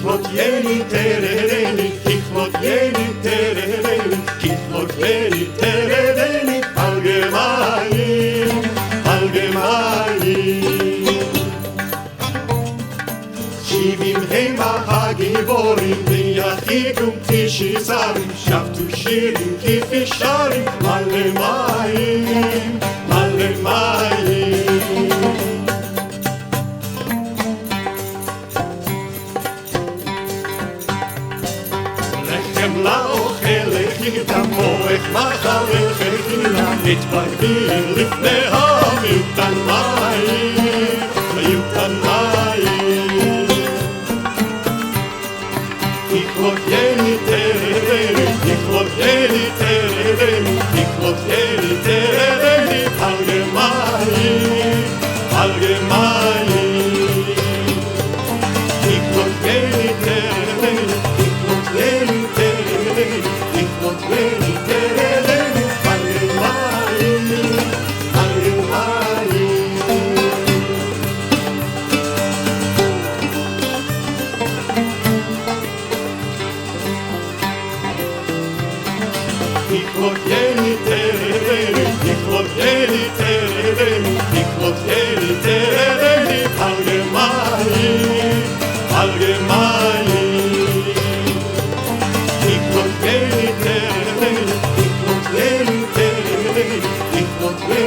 ככלות יני תרדני, ככלות יני תרדני, ככלות יני תרדני, על גמלים, על גמלים. 70 המה הגיבורים, ויחיגום תשיסרים, שבתו שירים כפי שרים, מלא מים, מלא מים. לחם לאוכל לחיטה, מורך מחל חילה, מתפקדים לפני המיותן מים, מיותן מים. ככלות יני תרדני, ככלות יני תרדני, ככלות יני תרדני, על גמלים, על גמלים. ככלות יני תרדני, ככלות יני תרדני, ככלות יני תרדני, על גמלים, על גמלים. ככלות יני תרדני, ככלות יני תרדני, ככלות יני תרדני, על גמלים, על גמלים. ככלות יני תרדני, ככלות יני תרדני, ככלות יני